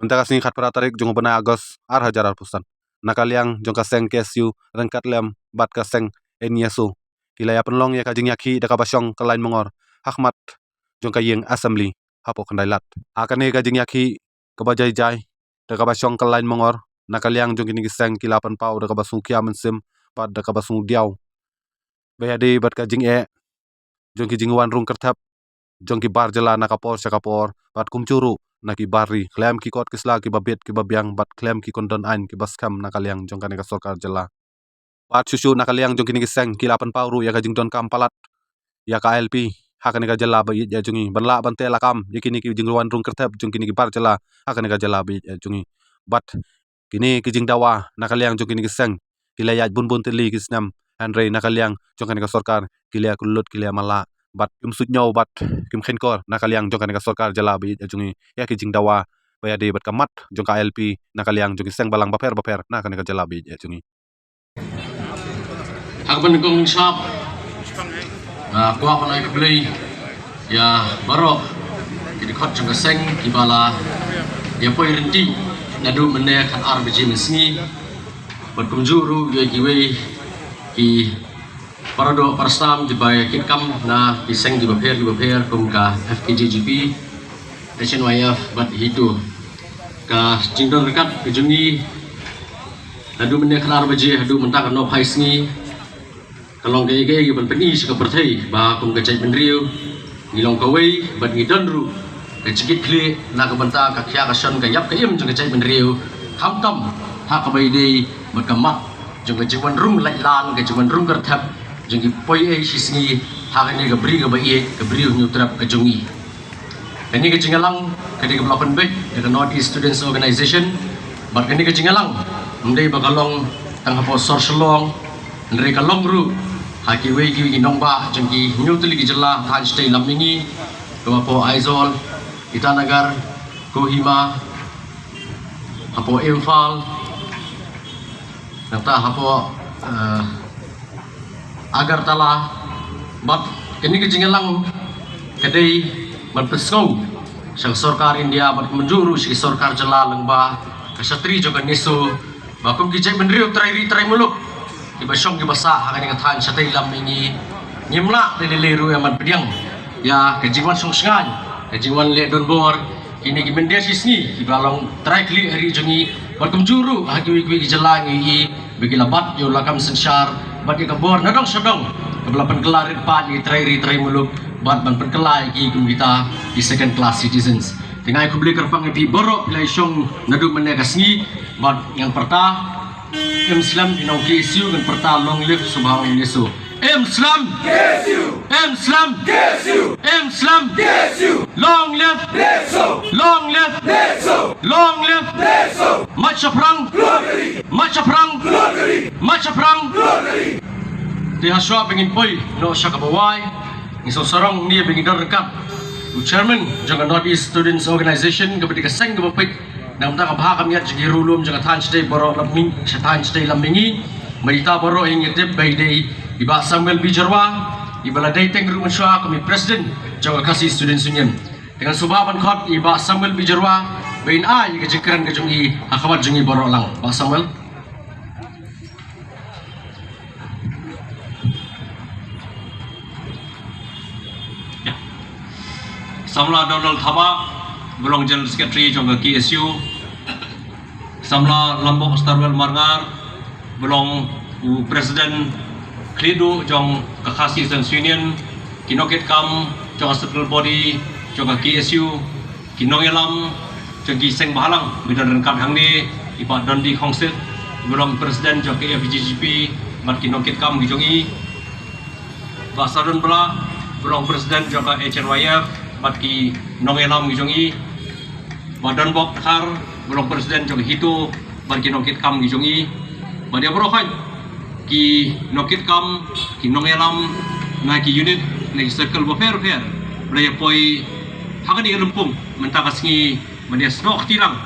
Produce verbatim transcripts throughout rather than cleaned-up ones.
Mynta ka sngi khatphra tarik jong u bnai August ar hajar arphew san, na ka liang jong ka seng K S U ryngkat lem bad ka seng N E S O, ki la ïa pynlong ïa ka jingïakhih da kaba shong ka lain mongor ha khmat jong ka ïing assembly hapoh Khyndai Lad. Ha kane ka jingïakhih kaba jai jai da kaba shong ka lain mongor, na ka liang jong kine ki seng ki la pynpaw da kaba sngewkhia mynsiem bad da kaba sngewdiaw ba ïadei bad ka jingeh jong ki jingwan rung kyrthep jong ki bar jylla na ka por sha ka por, bad kumjuh ruh na ki bar ri, khlem ki kot ki sla kiba bit kiba biang bad khlem ki kyndon aiñ kiba skhem na ka liang jong kane ka sorkar jylla. Bad shuh shuh na ka liang jong kine ki seng ki la pynpaw ruh ïa ka jingdonkam palat ïa ka I L P ha kane ka jylla ba ïeit jong ngi, ban lah ban teh lakam ïa kine ki jingwan rung kyrthep jong kine ki bar jylla ha kane ka jylla ba ïeit jong ngi. Bad kine ki jingdawa na ka liang jong kine ki seng ki la ïaid bun bun tylli ki snem, hynrei na ka liang jong kane ka sorkar ki la ïa kyllut, ki la ïa mala, bad kim suidñiew bad kim kheiñkor na ka liang jong kane ka sorkar jylla ba ïeit jong ngi ïa ki jingdawa ba ïadei bad ka mat jong ka I L P na ka liang jong ki seng balang bapher bapher na kane ka jylla ba ïeit jong ngi. Ha kaba nyngkong shap, ah, kwah ban ai khublei ïa baroh ki dkhot jong ka seng kiba la ïa poi rynti naduh mynne khatar baje mynsngi, bad kumjuh ruh ïa kiwei ki paradoh parastam kiba ïa kit kam na ki seng kiba pher kiba pher kum ka F K J G P, H N Y F bad HITO. Ka jingdon ryngkat ka jong ngi naduh mynne khatar baje haduh mynta ka nongphai sngi ka long kaei kaei ban pyni sha ka pyrthei ba kum ka jaitbynriew ngi long kawei bad ngi don ruh ka jingkitkhlieh na ka bynta ka khia ka shon ka ïap ka im jong ka jaitbynriew, khamtam ha kaba ïadei bad ka mat jong ka jingwan rung laitlan, ka jingwan rung kyrthep jong ki poiei shisngi ha kane ka bri kaba ïeit, ka bri u Hynñiewtrep ka jong ngi. Kane ka jingïalang ka dei kaba la pynbeit da ka North East Students Organization, bad kane ka jingïalang ym dei ba ka long tang hapoh sor Shillong, hynrei ka long ruh ha kiwei kiwei ki nongbah jong ki hynñiew tylli ki jylla ha thaiñ shatei lam mihngi, kaba hapoh Aizawl, Itanagar, Kohima, hapoh Imphal, nangta hapoh, eh, Agartala. Bad kane ka jingïalang ka dei ban pynsngew sha ka sorkar India bad kumjuh ruh sha ki sorkar jylla lyngba ka shatri jong ka NESO, ba kum ki jaitbynriew trai ri trai muluk kiba shong kiba sah ha kane ka thaiñ shatei lam mihngi, ngim lah lei lei ruh ïa ban pdiang ïa ka jingwan shong shngaiñ, ka jingwan leh donbor kine ki mynder shisngi kiba long trai khlieh ha ri jong ngi, bad kumjuh ruh ha kiwei kiwei ki jylla ngi ïohi ba ki la bat ïa u lakam synshar bad ïa ka bor nadong shadong kaba la pynkylla rit paid ïa ki trai ri trai muluk bad ban pynkylla ïa ki kum kita ki second class citizens. Te nga ai khublei kyrpang ïa phi baroh phi la ïashong naduh mynne ka sngi, bad ngan pyrta, Im slem ki nong K S U, ngan pyrta long live Subha Ong Neso. Im slem. K S U. Im slem. K S U. Im slem. K S U. Long live. Neso. Long live. Neso. Long live. Neso. Mat shaphrang. Glory. Mat shaphrang. Glory. Mat shaphrang. Glory. Te hashwa ba ngin poi noh sha kaba wai, ngi sngewsarong hangne ba ngi don ryngkat u chairman jong ka North East Students Organization, kaba dei ka seng kaba peit na ka bynta ka bha ka miat jong ki riewlum jong ka thaiñ shatei baroh lam mihngi, sha thaiñ shatei lam mihngi. Bad ita baroh ngi tip ba i dei i Bah Samuel B Jyrwa, iba la dei teng ruh mynshuwa kum i president jong ka Khasi Students Union. Te ngan sngewbha ban khot i Bah Samuel B Jyrwa ba in ai ïa ka jingkren ka jong i ha khmat jong ngi baroh lang. Bah Samuel. Samla Donald Thabah, ba long General Secretary jong ka K S U. Samla Lambok Starwell Marngar, ba long u President khlieh duh jong ka Khasi Students Union, ki nongkitkam jong ka Central Body jong ka K S U, ki nongïalam jong ki seng bhalang ba don ryngkat hangne, i Bah Dundee Khongsit, ba long President jong ka F G G P, bad ki nongkitkam ki jong i, Bah Sadon Blah, ba long President jong ka H N Y F, bad ki nongïalam ki jong i, Bah Donbok Dkhar, ba long President jong ka HITO, bad ki nongkitkam ki jong i, bad ïa baroh khoit ki nongkitkam, ki nongïalam na ki unit, na ki circle bapher bapher ba la ïa poi ha kane ka lympung mynta ka sngi ban ïa snoh kti lang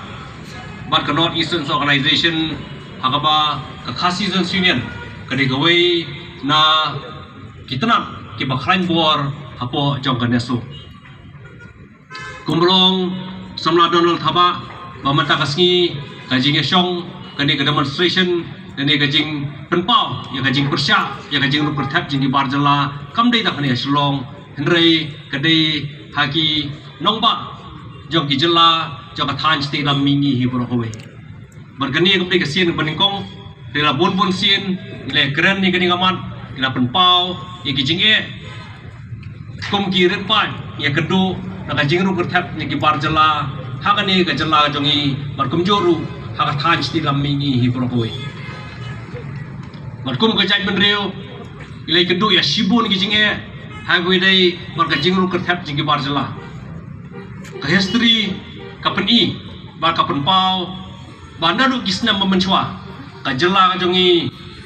bad ka North East Students Organization, ha kaba ka Khasi Students Union ka dei kawei na ki tnat kiba khlaiñ bor hapoh jong ka NESO. Kumba long Samla Donald Thabah, ba mynta ka sngi ka jingïashong kane ka demonstration, kane ka jingpynpaw ïa ka jingpyrshah ïa ka jingrung kyrthep jong ki bar jylla kam dei tang hangne ha Shillong, hynrei ka dei ha ki nongbah jong ki jylla, jong ka thaiñ shatei lam mihngi hi baroh kawei. Bad kane kam dei ka sien kaba nyngkong, hynrei la bun bun sien ngi la kren ïa kane ka mat, ngi la pynpaw ïa ki jingeh kum ki rit paid ïa ka duh na ka jingrung kyrthep ïa ki bar jylla ha kane ka jylla jong ngi, bad kumjuh ruh ha ka thaiñ shatei lam mihngi hi baroh kawei. Bad kum ka jaitbynriew ngi la ïakynduh ïa shibun ki jingeh ha kaba ïadei bad ka jingrung kyrthep jong ki bar jylla. Ka history ka pyni bad ka pynpaw ba naduh ki snem ba mynshuwa ka jylla ka jong ngi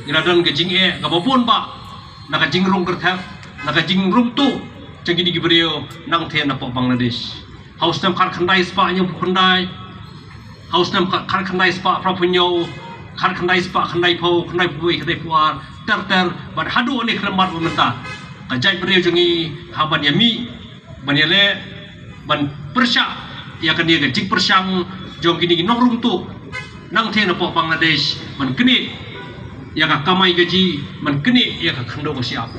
ngi la don ka jingeh kaba bun bah na ka jingrung kyrthep, na ka jingrung tuh jong kine ki briew nangtei napoh Bangladesh. Ha u snem khatkhyndai spah hynñiewphew khyndai, ha u snem khat- khatkhyndai spah phraphew hynñiew, khatkhyndai spah khyndaiphew, khyndaiphew wei, khyndaiphew ar, ter ter, bad haduh ne khlem mat mynta ka jaitbynriew jong ngi hap ban ïamih, ban ïaleh, ban pyrshah ïa kane ka jingpyrshang jong kine ki nongrung tuh nangtei napoh Bangladesh, ban knieh ïa ka kamai kajih, ban knieh ïa ka khyndew ka shyiap.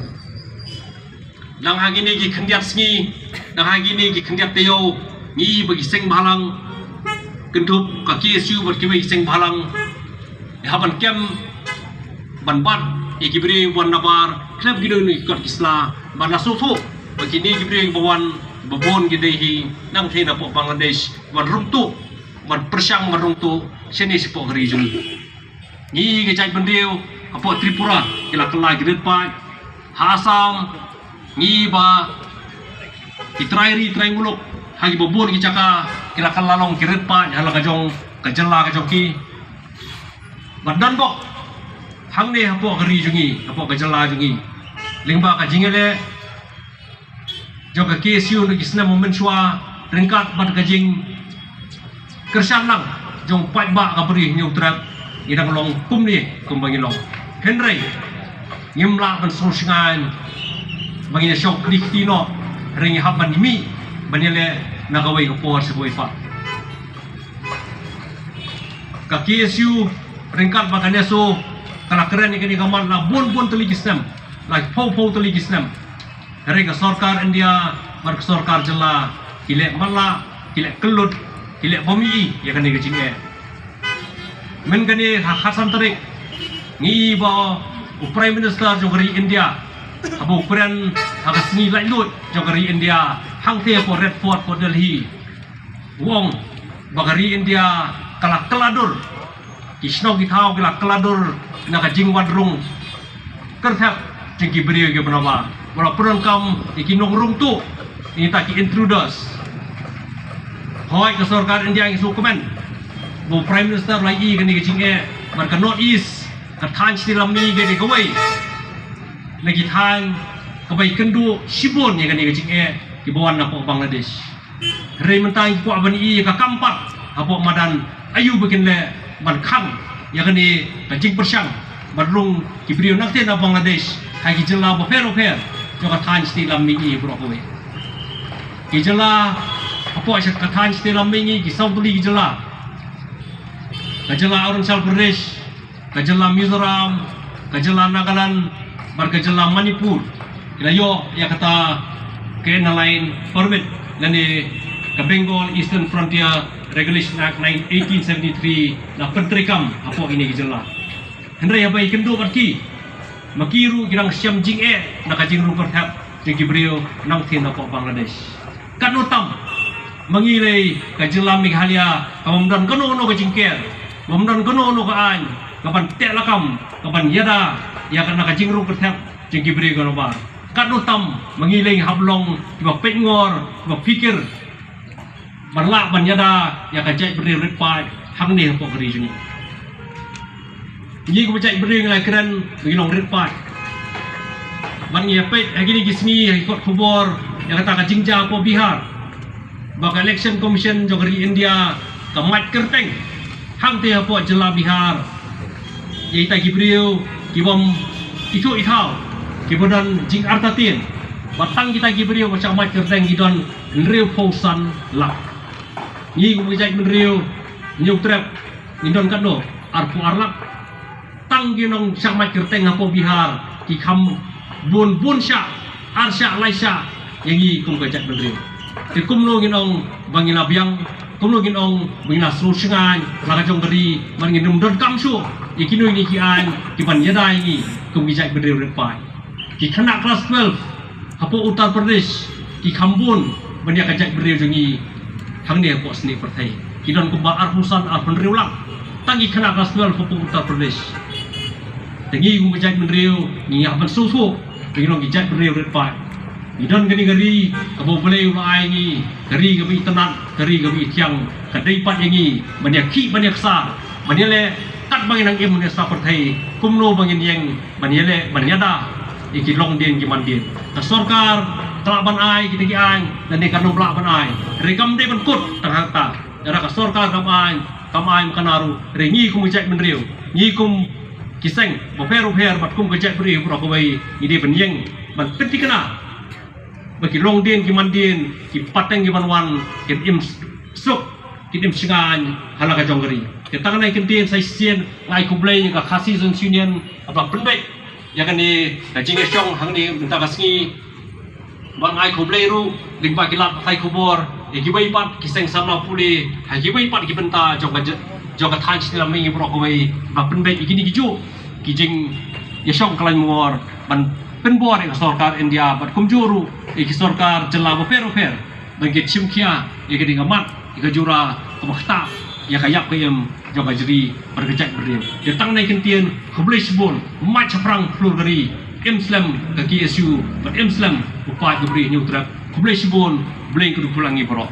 Dang ha kine ki khyndiat sngi, dang ha kine ki khyndiat taïew, ngi ba ki seng bhalang, kynthup ka K S U bad kiwei ki seng bhalang, ngi hap ban kem ban bat ïa ki briew wan nabar khlem ki don ki kot ki sla, bad la sngewthuh ba kine ki briew ba wan ba bun ki dei hi nangtei napoh Bangladesh, ban rung tuh, ban pyrshang ban rung tuh shane shapoh ka ri jong ngi. Ngi ka jaitbynriew hapoh Tripura ki la kylla ki rit paid. Ha Assam ngi ba ki trai ri trai muluk ha kiba bun ki jaka ki la kylla long ki rit paid ha la ka jong ka jylla ka jong ki. Bad don bok hangne hapoh ka ri jong ngi, hapoh ka jylla jong ngi, lyngba ka jingïaleh jong ka K S U na ki snem ba mynshuwa, ryngkat bad ka jingkyrshan lang jong paidbah ka Bri Hynñiewtrep, ngi dang long kumne kumba ngi long. Hynrei ngim lah ban sngewshngaiñ ba ngin ïa shong kti kti noh, hynrei ngi hap ban ïamih ban ïaleh na kawei ka por sha kawei pat. Ka K S U ryngkat bad ka NESO ka la kren ïa kane ka mat la bun bun tylli ki snem, la phew phew tylli ki snem. Hynrei ka sorkar India bad ka sorkar jylla ki leh matlah, ki leh kyllut, ki leh bym ïohi ïa kane ka jingeh. Mynta kane ha khatsan tarik ngi ïohi ba u Prime Minister jong ka ri India haba u kren ha ka sngi laitluid jong ka ri India hangtei hapoh Red Fort hapoh Delhi, u ong ba ka ri India ka la kylla dur, ki shnong ki thaw ki la kylla dur na ka jingwan rung kyrthep jong ki briew kiba nabar, ba la pyndonkam ïa ki nongrung tuh, ïa kita ki intruders. Hooid, ka sorkar India ngi sngewkmen ba u Prime Minister u la ïohi ïa kane ka jingeh, bad ka North East, ka thaiñ shatei lam mihngi ka dei kawei na ki thaiñ kaba ïakynduh shibun ïa kane ka jingeh kiba wan napoh Bangladesh. Hynrei mynta ngi kwah ban ïohi ïa ka kam pat hapoh madan aïu ba kin leh ban khang ïa kane ka jingpyrshang ban rung ki briew nangtei na Bangladesh ha ki jylla bapher bapher jong ka thaiñ shatei lam mihngi baroh kawei. Ki jylla hapoh ka thaiñ shatei lam mihngi ki saw tylli ki jylla. Ka jylla Arunachal Pradesh, ka jylla Mizoram, ka jylla Nagaland bad ka jylla Manipur ki la ïoh ïa kata ka Inner Line Permit lane ka Bengal Eastern Frontier Regulation Act eighteen seventy-three, la pyntreikam hapoh kine ki jylla. Hynrei haba ïakynduh bad ki, ma ki ruh ki dang shem jingeh na ka jingrung kyrthep jong ki briew nangtei napoh Bangladesh. Katno tam ma ngi lei ka jylla Meghalaya, ka bym don kano kano ka jingker, bym don kano kano ka aiñ ka ban teh lakam, ka ban ïada ïa ka na ka jingrung kyrthep jong ki briew ka nabar. Katno tam ma ngi lei hap long kiba peit ngor, kiba phikir ban lah ban ïada ïa ka jaitbynriew rit paid hangne hapoh ka ri jong ngi. Ngi kum jaitbynriew ngi la kren ba ngi long rit paid. Bad ngi ïa peit ha kine ki sngi ha ki kot khubor ïa kata ka jingjia hapoh Bihar, ba ka Election Commission jong ka ri India ka mad kyrteng hangtei hapoh jylla Bihar ïa kita ki briew ki bym ithuh ithaw, kiba don jingartatien. Ba tang kita ki briew ba shah mad kyrteng ki don hynriewphew san lak. Ngi kum ki jaitbynriew Hynñiew trep, ngi don katno, arphew ar lak. Tang ki nongshakmat kyrteng hapoh Bihar ki kham bun bun shah, ar shah lai shah ïa ngi kum ka jaitbynriew. Te kumno ngin ong ba ngi la biang, kumno ngin ong ba ngi la sngewsynei la ka jong ka ri, ba ngin ym donkam shuh ïa kino kino ki aiñ ki ban ïada ïa ngi kum ki jaitbynriew rit paid. Ki khynnah klas twelve hapoh Uttar Pradesh ki kham bun ban ïa ka jaitbynriew jong ngi hangne hapoh snieh pyrthei. Ki don kumba arphew san arphew hynriew lak tang ki khynnah klas twelve hapoh Uttar Pradesh. Te ngi kum ka jaitbynriew ngi hap ban sngewthuh ba ngi long ki jaitbynriew rit paid. Ngi don kane ka ri kaba U Blei u la ai ngi, ka ri kaba itynnad, ka ri kaba ithiang, ka dei pat ïa ngi ban ïakhih ban ïaksar, ban ïaleh katba ngi nang im hangne sha pyrthei, kumno ba ngin ïeng ban ïaleh ban ïada ïa ki longdien ki mandien. Ka sorkar ka lah ban ai kita ki aiñ lane kam lah ban ai, hynrei kam dei ban kut tang hangta. Lada ka sorkar kam aiñ, kam aiñ, kam ai ruh, hynrei ngi kum ka jaitbynriew, ngi kum ki seng bapher bapher bad kum ka jaitbynriew baroh kawei, ngi dei ban ïeng ban pynthikna ba ki longdien ki mandien, ki pateng ki ban wan, kin im suk, kin im shngaiñ ha la ka jong ka ri. Te tang kane ka ktien sa shisien nga ai khublei ïa ka Khasi Students' Union kaba la pynbeit ïa kane ka jingïashong hangne mynta ka sngi. Bad nga ai khublei ruh lyngba ki lad pathai khubor ïa kiwei pat ki seng samla pule ha kiwei pat ki bynta jong ka j-, jong ka thaiñ Shnong Laming, ïa baroh kawei ba pynbeit ïa kine kijuh ki jingïashong khlaiñ mawar ban pynbor ïa ka sorkar India bad kumjuh ruh ïa ki sorkar jylla bapher bapher ban kin shim khia ïa ka ding ka mat, ïa ka jura kaba ktah ïa ka ïap ka im jong ka jri bad ka jaitbynriew. Ïa tang kane ka ktien, khublei shibun, mait shaphrang phlur ka ri, im slem ka K S U bad im slem u paid ka Bri Hynñiewtrep. Khublei shibun, Blei un kyrkhu lang ïa ngi baroh.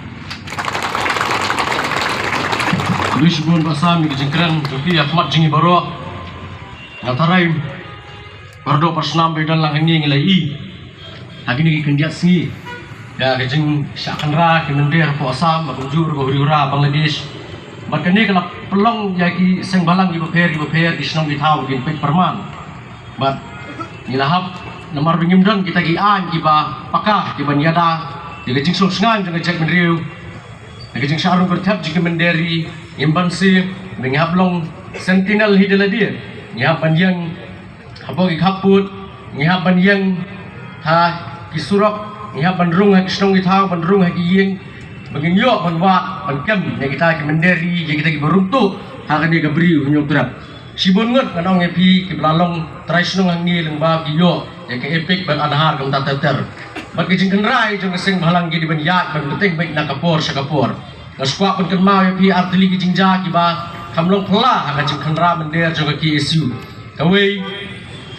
Khublei shibun Bah Sam ïa ka jingkren jong phi ha khmat jong ngi baroh. Nga tharai baroh par snam ba don lang hangne ngi la ïohi ha kine ki khyndiat sngi ïa ka jingshah khynra ki mynder hapoh Assam bad kumjuh ruh ha Howrah, Bangladesh. Bad kane ka la pynlong ïa ki seng bhalang ki bapher ki bapher, ki shnong ki thaw, ki peit pyrman. Bad ngi la hap namar ba ngim don kita ki aiñ kiba paka ki ban ïada ïa ka jingsngewsynei jong ka jaitbynriew, ïa ka jingshah rung kyrthep jong ki mynder ri, ngim banse ba ngi hap long sentinel hi da lade. Ngi hap ban ïeng hapoh ki khappud, ngi hap ban ïeng ha ki surok, ngi hap ban rung ha ki shnong ki thaw, ban rung ha ki ïing, ba ngin ïoh ban wad ban kem ïa kita ki mynder ri, ïa kita kiba rung tuh ha kane ka Bri Hynñiewtrep. Shibun ngut ngan ong ïa phi kiba la long trai shnong hangne lyngba ki ïoh ïa ka EPIC bad Aadhaar kumta ter ter. Bad ka jingkhynra jong ka seng bhalang ki dei ban ïaid ban bteng beit na ka por sha ka por. Nga sngewkwah ban kynmaw ïa phi ar tylli ki jingjia kiba kham long phylla ha ka jingkhynra mynder jong ka K S U. Kawei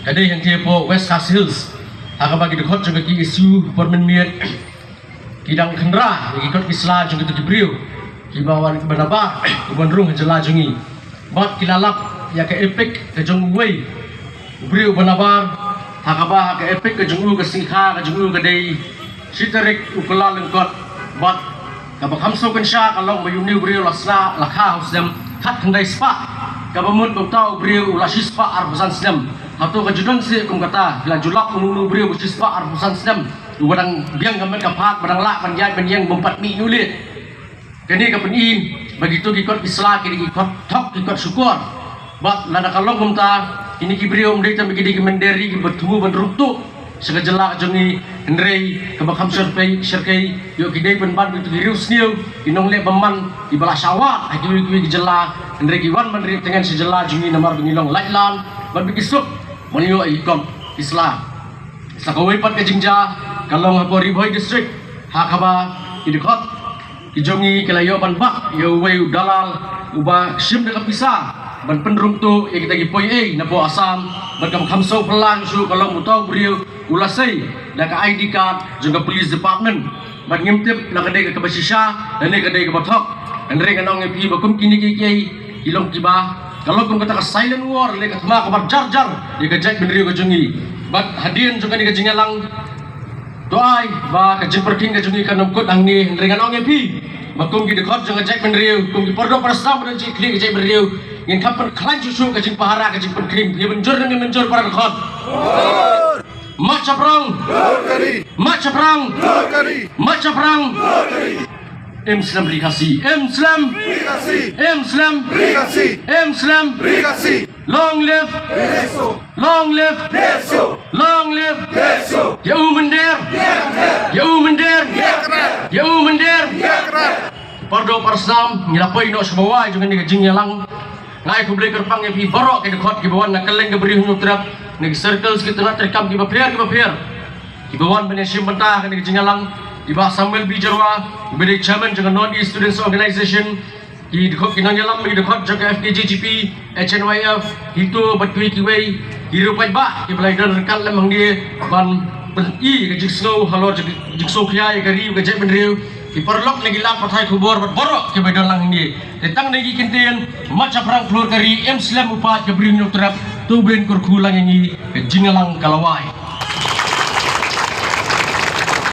ka dei hangtei hapoh West Khasi Hills ha kaba ki dkhot jong ka K S U por mynmiet ki dang khynra ïa ki kot ki sla jong kito ki briew kiba wan, kiba nabar, kiba wan rung ha jylla jong ngi. Bad ki la lap ïa ka EPIC ka jong uwei u briew uba nabar, ha kaba ha ka EPIC ka jong u, ka sngi kha ka jong u ka dei shi tarik u Kyllalyngkot. Bad kaba kham sngewkynshah ka long ba une u briew la sah, la kha ha u snem khatkhyndai spah, kaba mut ba uta u briew u la shispah arphew san snem. Hato ka ju don seh kum kata, la ju lap une u briew ba shispah arphew san snem, uba dang biang ka met ka phad, ba dang lah ban ïaid ban ïeng, bym pat mih ïa u leh. Kane ka pyni ba kito ki kot ki sla ki dei ki kot thok, ki kot shukor. Bad lada ka long kumta, kine ki briew ym dei tang ba ki dei ki mynder ri kiba thmu ban rung tuh sha ka jylla ka jong ngi, hynrei kaba kham shyrkhei, shyrkhei ïoh ki dei pynban kito ki riewsniew, ki nongleh bymman kiba la shah wad ha kiwei kiwei ki jylla, hynrei ki wan ban rieh tngen sha jylla jong ngi namar ba ngi long laitlan bad ba ki suk ban ïoh ïa ki kot ki sla. Sa kawei pat ka jingjia ka long hapoh Ri Bhoi District, ha kaba ki dkhot ki jong ngi ki la ïoh ban bat ïa uwei u dalal uba shim da ka pisa ban pynrung tuh ïa kita ki poi ei napoh Assam. Bad kaba kham sngewphylla shuh ka long uta u briew u la sei da ka I D card jong ka Police Department. Bad ngim tip la ka dei kaba shisha lane ka dei kaba thok. Hynrei ngan ong ïa phi ba kum kine kiei kiei ki long kiba, ka long kum kata ka silent war lane ka thma kaba jar jar ïa ka jaitbynriew ka jong ngi. Bad hadien jong kane ka jingïalang, to ai ba ka jingpyrkhing ka jong ngi kan ym kut hangne, hynrei ngan ong ïa phi ba kum ki dkhot jong ka jaitbynriew, kum ki paralok parasnam ba don jingkhleh ka jaitbynriew, ngin kham pynkhlaiñ shuh shuh ka jingpahara, ka jingpyrkhing. Phi mynjur ne ngim mynjur para dkhot? Mat shaphrang. Mat shaphrang. Mat shaphrang. Im slem Ri Khasi. Im slem. Im slem. Im slem. Long live. Long live. Long live. Ya u mynder. Ya u mynder. Ya u mynder. Pardo parsnam ngi la poi noh sha bawai jong kane ka jingïalang. Nga ai khublei kyrpang ïa phi baroh ki dkhot kiba wan na kylleng ka Bri Hynñiewtrep, na ki circles ki tnat treikam kiba pher kiba pher, kiba wan ban ïashim bynta ha kane ka jingïalang. I Bah Samuel B Jyrwa, uba dei chairman jong ka North East Students Organization, ki dkhot ki nongïalam, ki dkhot jong ka F K J G P, H N Y F, HITO bad kiwei kiwei, ki riew paidbah kiba la ïadon ryngkat lem hangne ban pyni ka jingsngew halor ka jingsngewkhia ïa ka ri ka jaitbynriew, ki paralok na ki lad pathai khubor bad baroh kiba ïadon lang hangne. Te tang na ki kyntien, mat shaphrang khlur ka ri, im slem u paid ka Bri Hynñiewtrep, to ban kyrkhu lang ïa ngi, ka jingïalang ka la wai.